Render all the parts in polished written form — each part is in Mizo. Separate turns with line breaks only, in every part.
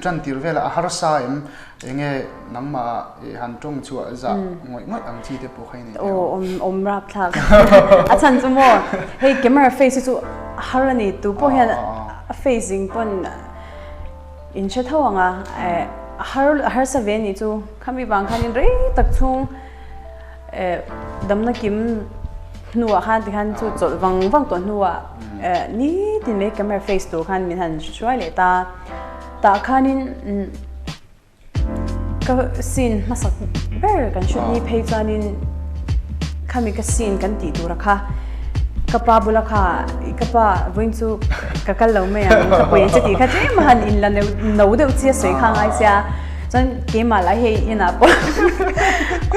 tan tir velah a harsa em? Enge nangmah i han tawng chhuah zah ngawih ngawih ang chi te pawh kha i nei
thei ang. Aw awm rap thlak. A chhan chu maw hei camera face hi chu a har a ni tu pawh hian a face zing pawn in hre tho ang a a har a harsa ve anih chu khami vang khanin rei tak chhung Damna kim hnuah khan tikhan chu chawlh vang vang tawh hnuah nitin mai camera face tur khan min han hruai leh ta. Tah khanin ka scene hmasak ber kan shoot ni phei chuanin khami ka scene kan tih tura kha ka pa bula kha ka pa vawiin chu ka kal lo mai ang ka pawi ang che tih kha tlem a han inla no deuh chi a sawi kha a ngai sia. Chuan keimah lah hei inah pawh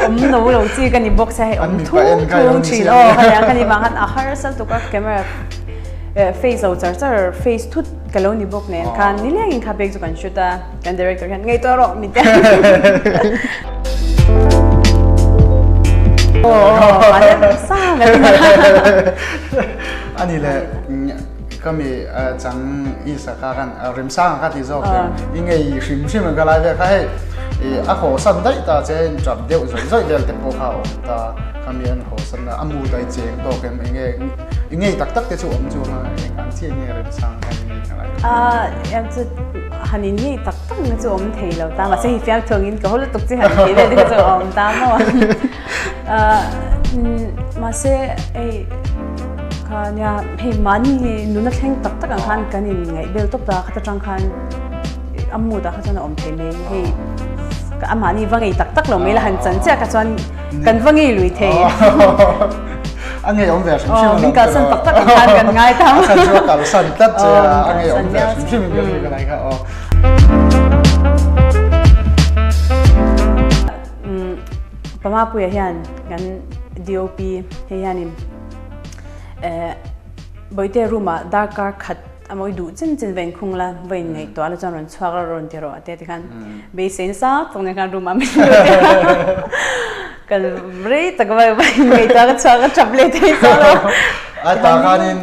awm no lo chi ka ni bawk sia hei awm thung thung thin aw khatiang kha ni vang khan a harsa lutuk a camera face lo char char face thut ka lo ni bawk nen khan nilengin kha bag chu kan shoot a kan director hian ngaihtuah rawh min ti
Ani le Ka mi chang Isaka khan Remsanga kha ti zawk em i ngei hrim hrim ang ka lai vel kha hei a haw san daih ta che in tap deuh zawih zawih vel te pawh kha a awm ta kha mi an haw san a a mu dai cheng tawk em enge i ngei tak tak te chu awm chu a eng ang chiah nge Remsanga khan i ngei ka lai
A em chu han in ngei tak tak na chu awm thei lo ta mahse hi fiam thung in ka haw lutuk chi han tih vel te kha chu a awm ta maw a mahse hei Kha nia, hei mahni nuna thleng tak tak ang khan kan in ngaih bel tawp ta, khat atang khan a mood ah kha chuan a awm thei mai, hei a mahni va ngei tak tak lo mai la han chan chiah kha chuan kan va ngei lui thei.
A ngei awm ve hrim hrim
a min kalsan tak tak ang khan kan ngai tam.
A chan chu a kalsan tlat che a, a ngei awm ve hrim hrim in ka hria ka lai kha aw.
Pamapuia hian kan DOP hei hianin Bawihte room ah darkar khat a mawi duh chin chin va inkhung la, va inngaihtuah la chuan rawn chhuak la rawn ti rawh a tia tikhan beisei nasa tak nen khan room ah min lut a ka rei tak va inngaihtuah ka chhuak ka tap leh thei chuang lo.
A tah khanin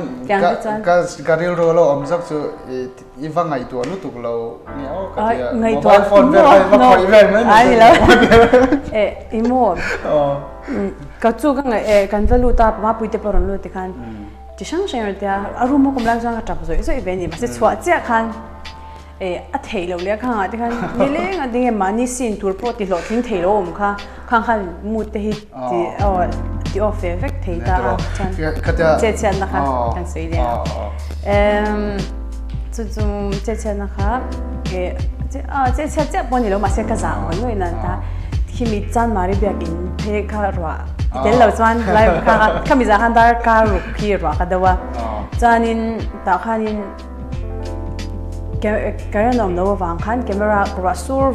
ka rilru a lo awm zawk chu I va ngaihtuah lutuk lo nge aw ka ti a, mobile phone vel kha i va khawih vel mai
ni lo. Eh i maw ka chu ka ngaih eh kan va lut a pamapui te pawh rawn lut tikhan chi hrang hrang rawn ti a, a room a kawm lai chuan ka tap zawih zawih ve a ni mahse chhuah chiah khan eh a theih loh leh a khangah te khan nileng a tinge mahni scene tur pawh ti hlawhtling thei lo awm kha khang khan mood te hi ti aw ti off ve vek thei ta a chuan chetchhiatna kha kan sawi leh a chu chu chetchhiatna kha chetchhiat chiah pawh a ni lo mahse ka zah ngawih ngawih nan ta khimi chanmari biakin phei kha ruah i tel lo chuan lai kha khami zah khan darkar ruk khi ruah ka do a chuanin tah khanin Current awm loh avang khan camera ruah sur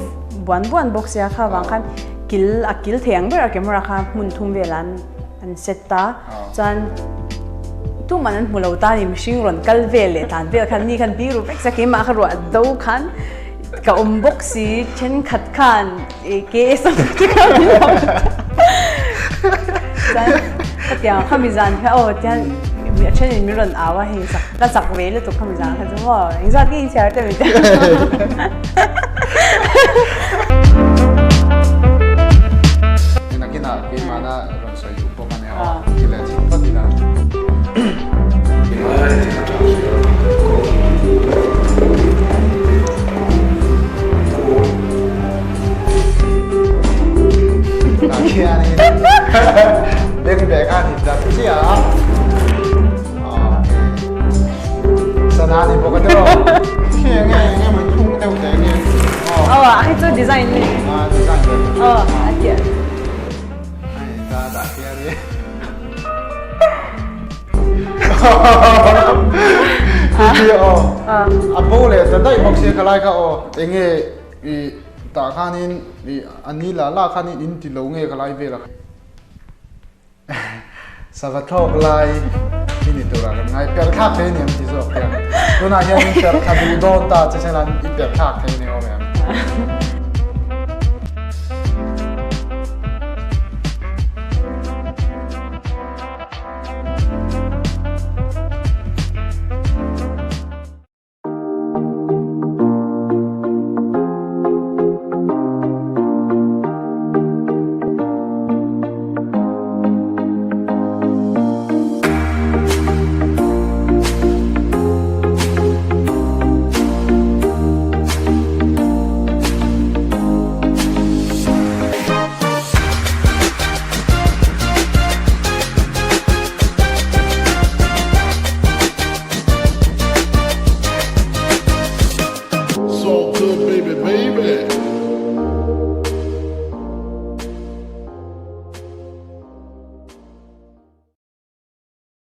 buan buan bawk sia kha avang khan kil a kil thei ang ber a camera kha hmun thum velah an an set ta chuan tuman an hmu lo ta a ni mihring rawn kal vel leh tlan vel khan mi khan biru vek sia keimah kha ruah do khan ka awm bawk si thenkhat khan KS ang te khan min lo chuan hetiang khami zan kha aw tian a thenin min rawn au a hei sak ka chak ve lutuk khami zan kha chu maw engzat nge i chhiar te min ti
Nakinah keimahna rawn sawi duh bawk a nia aw ti leh chhung phawt ila. Beng beng a ni dat chiah a. Sana ni bawk a tiraw. Khi enge enge maw thung deuh te nge.
Aw a khi chu design ni.
A design ve.
Aw a chiah.
Ai ta dah khian ni. Khi aw. A bo leh ta daih bawk sia khalai kha aw enge i tah khanin i a ni lah lah khanin in ti lo nge khalai vel a. Sava thlawk lai hi ni turah kan ngai per thlak thei ni em ti zawk hian tunah hian in per thla duh dawn ta che chuan i per thlak thei ni awm em.